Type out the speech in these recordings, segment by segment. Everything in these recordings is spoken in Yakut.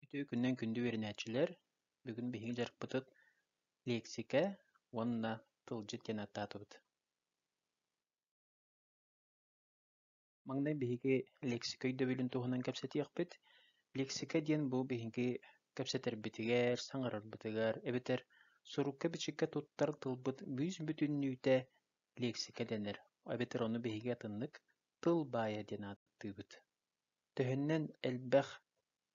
Үтүө күнүнэн күндү үөрэнээччилэр! Бүгүн биһиги дьарыкпытыт лиэксикэ уонна тылдьыт диэн ааттаатыбыт. Маҥнай биһиги лиэксикэ өйдөбүлүн туһунан кэпсэтиэхпит. Лиэксикэ диэн бу биһиги кэпсэтэрбитигэр, саҥарарбытыгар эбэтэр сурукка-бичиккэ туттар тылбыт бүүс-бүтүннүүтэ лиэксикэ дэнэр, эбэтэр ону биһиги атыннык тыл баайа диэн ааттыыбыт. Төһөннөн элбэх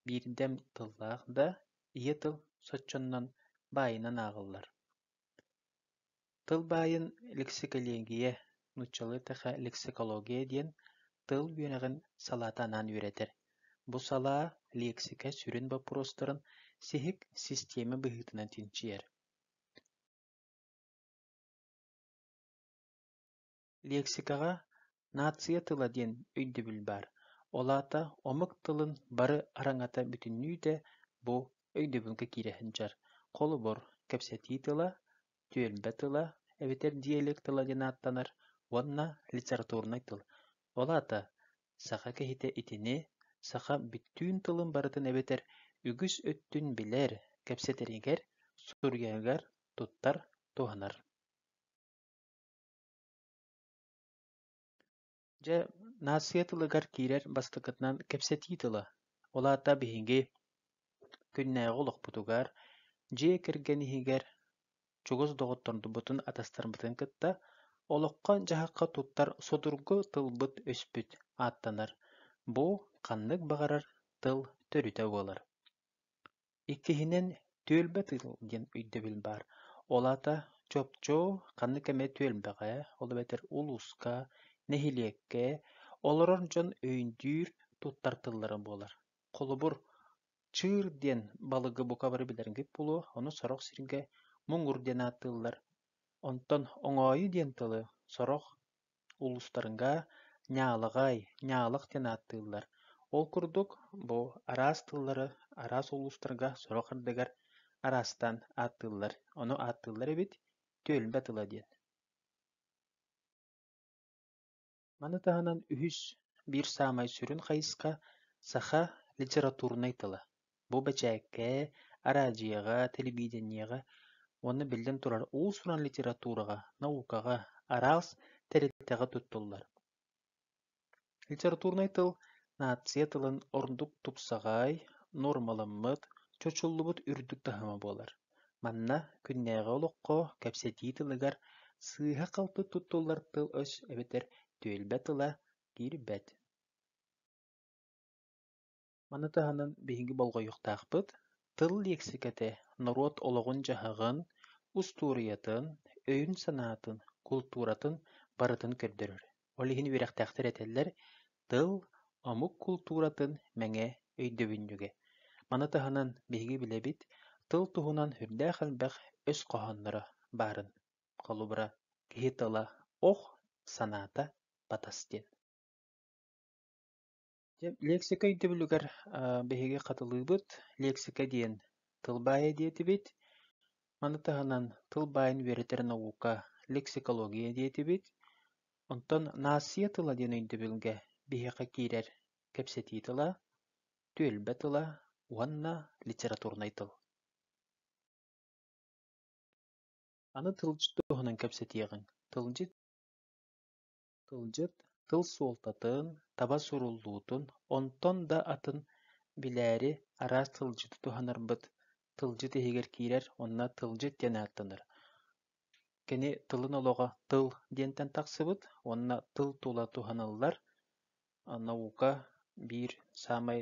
биирдэм тыллаах да, ийэ тыл соччонон баайынан ааҕыллар. Тыл баайын лексикэлиэгийэ, нууччалыы эттэххэ лексикология диэн тыл үөрэҕин салаата анаан үөрэтэр. Бу салаа лиэксикэ сүрүн боппуруостарын сиһик систиэмэ быһыытынан чинчийэр. Лексикаҕа нация тыла диэн өйдөбүл баар, ол аата омук тылын бары араҥата бүтүннүүтэ бу өйдөбүлгэ киирэ сылдьар. Холобур, кэпсэтии тыла, түөлбэ тыла эбэтэр диалект тыла диэн ааттанар уонна литературнай тыл. Ол аата саха киһитэ итини саха бүттүүн тылын барытын эбэтэр үгүс өттүн билэр, кэпсэтэригэр, суруйарыгар туттар, туһанар. Дьэ, нация тылыгар киирэр бастакытынан кэпсэтии тыла. Ол аата биһиги күннээҕи олохпутугар, дьиэ кэргэн иһигэр чугас доҕотторбутун, атастарбытын кытта олоххо-дьаһахха туттар судургу тылбыт-өспүт ааттанар. Бу ханнык баҕарар тыл төрүтэ буолар. Иккиһинэн, түөлбэ тыл диэн өйдөбүл баар. Ол аата чопчу ханнык эмэ түөлбэҕэ, ол эбэтэр улууска, нэһилиэккэ олорор дьон өйдүүр, туттар тыллара буолар. Холобур, чыыр диэн балыгы бука бары билэргит буолуо, ону сорох сиргэ муҥур диэн ааттыыллар. Онтон оҥоойу диэн тылы сорох улуустарга ньаалаҕай, ньаалах диэн ааттыыллар. Ол курдук бу араас тыллары араас улуустарга сорох ардыгар араастаан ааттыыллар. Ону ааттыыллар эбит түөлбэ тыла диэн. Маны таһынан үһүс, биир саамай сүрүн хайысха саха литературнай тыла. Бу бэчээккэ, араадьыйаҕа, телевидениеҕэ уонна биллэн турар уус-уран литератураҕа, наукаҕа, араас тэрилтэҕэ туттуллар. Литературнай тыл нация тылын ордук тупсаҕай, нуормаламмыт, чочуллубут үрдүк таһыма буолар. Манна күннээҕи олоххо кэпсэтии тылыгар сыыһа-халты туттуллар тыл-өс эбэтэр түөлбэ тыла киирбэт. Маны таһынан биһиги болҕойуохтаахпыт: тыл лиэксикэтэ норуот олоҕун-дьаһаҕын, устуоруйатын, өйүн-санаатын, култууратын барытын көрдөрөр. Ол иһин үөрэхтээхтэр этэллэр: тыл омук култууратын мэҥэ өйдөбүнньүгэ. Маны таһынан биһиги билэбит, тыл туһунан сүрдээх элбэх өс хоһоонноро баарын. Холобура, киһи тыла ох, санаата батас диэн. Дьэ, лексика өйдөбүлүгэр биһиги хатылыыбыт. Лексика диэн тыл баайа диэтибит. Маны таһынан тыл баайын үөрэтэр наука лексикология диэтибит. Онтон нация тыла диэн өйдөбүлгэ биһиэхэ киирэр кэпсэтии тыла, түөлбэ тыла уонна литературнай тыл. Аны тылдьыт туһунан кэпсэтиэҕиҥ. Тылдьыт Тылдьыт тыл суолтатын, таба суруллуутун, онтон да атын билээри араас тылдьыты туһанарбыт тылдьыт иһигэр киирэр уонна тылдьыт диэн ааттанар. Кини тылын олоҕо тыл диэнтэн тахсыбыт уонна тыл тула туһаныллар наука биир саамай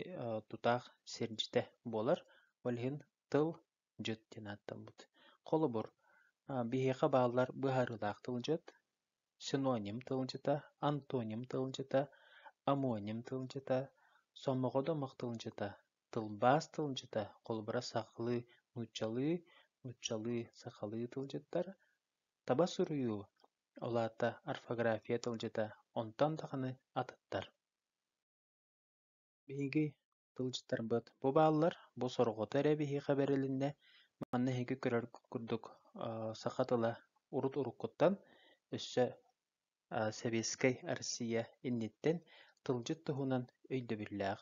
тутаах сирдьитэ буолар. Ол иһин тыл дьыт диэн ааттаммыт. Холобур, биһиэхэ бааллар быһаарыылаах тылдьыт, синоним тылдьыта, антоним тылдьыта, омоним тылдьыта, сомоҕо домох тылдьыта, тылбаас тылдьыта, холобура сахалыы, нууччалыы, нууччалыы, сахалыы тылдьыттар, таба суруйуу, ол аата орфография тылдьыта, онтон даҕаны атыттар. Биһиги тылдьыттарбыт бу бааллар, бу сорҕото эрэ биһиэхэ бэрилиннэ. Манна эһиги көрөр курдук саха тыла урут-уруккуттан өссө Сэбиэскэй Россия инниттэн тылдьыт туһунан өйдөбүллээх.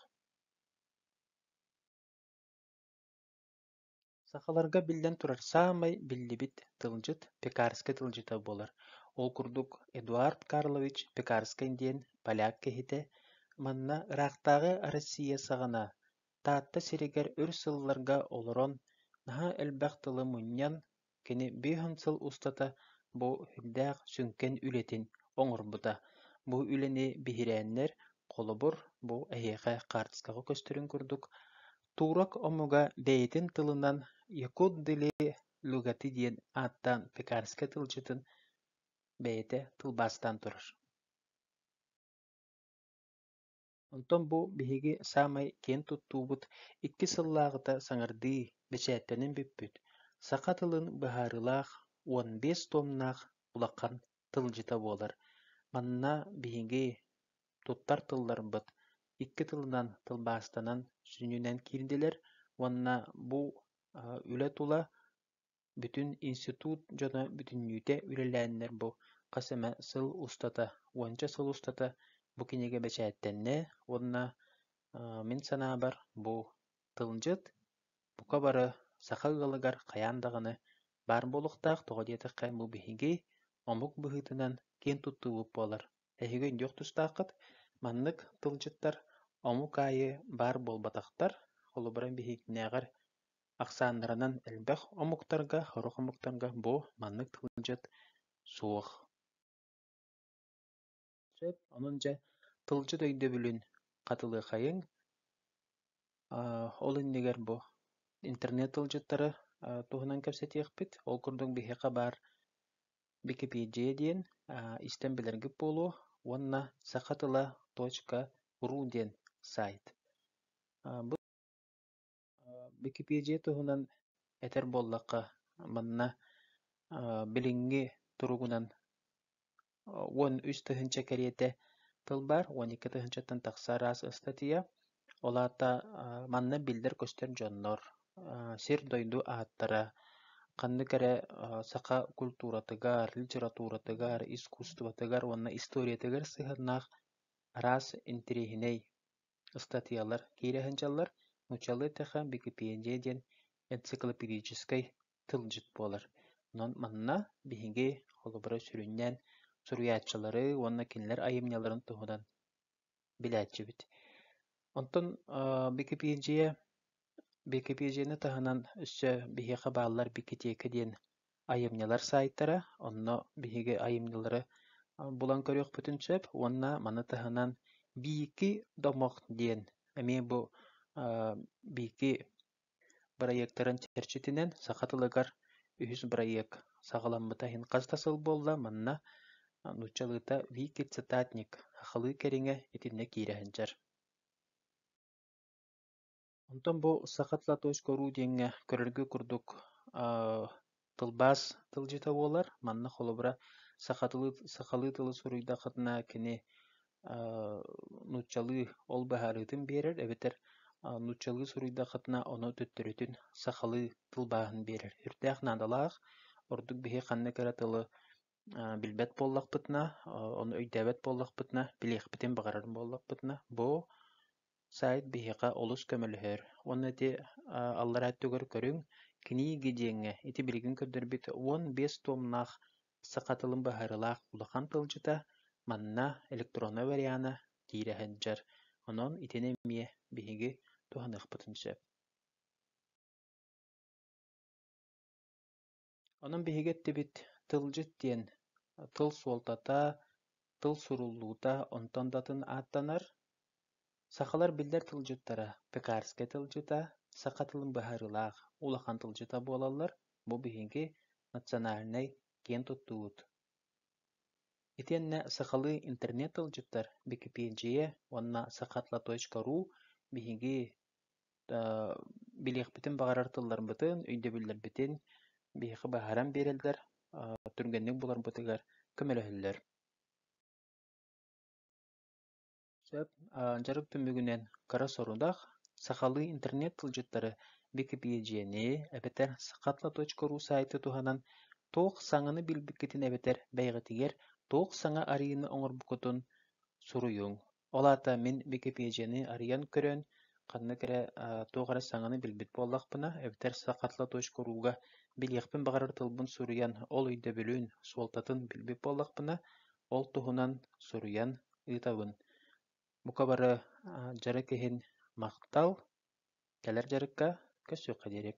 Сахаларга биллэн турар саамай биллибит тылдьыт Пекарскай тылдьыта буолар. Ол курдук Эдуард Карлович Пекарскай диэн поляк киһитэ манна ыраахтааҕы Россия саҕана Таатта сиригэр өр сылларга олорон наһаа элбэх тылы мунньан, кини 50 сыл устата бу сүрдээх сүҥкэн үлэтин оҥорбута. Бу үлэни биһирээннэр, холобур, бу эһиэхэ хаартыскаҕа көстөрүн курдук, Турок омуга бэйэтин тылынан «Якут дили лугати» диэн ааттаан Пекарскай тылдьытын бэйэтэ тылбаастаан турар. Онтон бу биһиги саамай киэн туттуубут 2 сыллааҕыта саҥардыы бэчээттэнэн бүппүт саха тылын быһаарыылаах 15 туомнаах улахан тылдьыта буолар. Манна биһиги туттар тылларбыт икки тылынан тылбаастанан сүнньүнэн киирдилэр уонна бу үлэ тула бүтүн институт дьоно бүтүннүүтэ үлэлээннэр бу хас эмэ сыл устата, уонча сыл устата бу кинигэ бэчээттэннэ уонна мин санаабар бу тылдьыт бука бары саха ыалыгар хайаан даҕаны баар буолуохтаах, тоҕо диэтэххэ бу биһиги омук быһыытынан киэн туттуубут буолар. Эһиги өйдүөх тустааххыт, маннык тылдьыттар омук аайы баар буолбатахтар, холобура биһигинээҕэр ахсааннарынан элбэх омуктарга, сорох омуктарга бу маннык тылдьыт суох. Сөп, онон дьэ тылдьыт өйдөбүлүн хатылыахайыҥ. Ол иннигэр бу интернет тылдьыттары туһунан кэпсэтиэхпит. Ол курдук биһиэхэ баар Бикипиэдьийэ диэн истэн билэргит буолуо уонна саха тыла точка ру диэн сайт. Бу Бикипиэдьийэ туһунан этэр буоллахха, манна билиҥҥи туругунан 13 тыһыынча кэриэтэ тыл баар, 12 тыһыынчаттан тахса араас ыстатыйа. Ол аата манна биллэр-көстөр дьоннор, сир-дойду ааттара, ханнык эрэ саха культуратыгар, литературатыгар, искусствотыгар уонна историятыгар сыһыаннаах араас интэриэһинэй ыстатыйалар киирэ сылдьаллар. Нууччалыы эттэххэ, Википедия диэн энциклопедическай тылдьыт буолар. Онон манна биһиги холобура сүрүннээн суруйааччылары уонна кинилэр айымньыларын туһунан билээччибит. Онтон Википедия Википедияны таһынан өссө биһиэхэ бааллар Бикитиэкэ диэн айымньылар саайтара. Онно биһиги айымньылары булан көрүөхпүтүн сөп уонна маны таһынан Биики домох диэн эмиэ бу Биики бырайыактарын чэрчитинэн саха тылыгар үһүс бырайыак саҕаламмыта иһин хас да сыл буолла. Манна нууччалыыта Вики-цитатник сахалыы кэриҥэ итиннэ киирэ сылдьар. Онтон бу саха тыла точка ру диэҥҥэ көрөргө курдук тылбаас тылдьыта буолар. Манна холобура сахалыы тылы суруйдаххытына кини нууччалыы ол быһаарыытын биэрэр эбэтэр нууччалыы суруйдаххытына ону төттөрүтүн сахалыы тылбааһын биэрэр. Сүрдээх наадалаах, ордук биһи ханнык эрэ тылы билбэт буоллахпытына, ону өйдөөбөт буоллахпытына, билиэхпитин баҕарар буоллахпытына, бу сайт биһиэхэ олус көмөлөһөр. Уонна ити аллараа өттүгэр көрүҥ, книги диэҥҥэ ити билигин көрдөрбүт 15 туомнаах саха тылын быһаарыылаах улахан тылдьыта манна электроннай вариана киирэ сылдьар. Онон итини эмиэ биһиги туһаныахпытын сөп. Онон биһиги эттибит тылдьыт диэн тыл суолтата, тыл суруллуута онтон да атын ааттанар. Сахалар биллэр тылдьыттара Пекарскай тылдьыта, саха тылын быһаарыылаах улахан тылдьыта буолаллар. Бу биһиги национальнай киэн туттуубут. Итиэннэ сахалыы интернет-тылдьыттар Бикипиэдьийэ уонна сахатла.ру биһиги билиэхпитин баҕарар тылларбытын, өйдөбүллэрбитин биһиэхэ быһааран биэрэллэр, түргэнник буларбытыгар көмөлөһөллөр. Сөп. Дьарык түмүгүнэн кыра сорудах сахалыы интернет-тылдьыттары Бикипиэдьийэни эбэтэр сахатла.ру сайты туһанан туох саҥаны билбиккитин эбэтэр бэйэҕитигэр туох саҥа арыйыыны оҥорбуккутун суруйуҥ. Ол аата мин Бикипиэдьийэни арыйан көрөн, Ханнык эрэ туох эрэ саҥаны билбит буоллахпына, эбэтэр сахатла.ru-га билиэхпин баҕарар тылбын суруйан, ол өйдөбүлүн, суолтатын билбит буоллахпына, ол туһунан суруйан ыытабын. Бука бары дьарык иһин махтал, кэлэр дьарыкка көрсүөххэ диэри.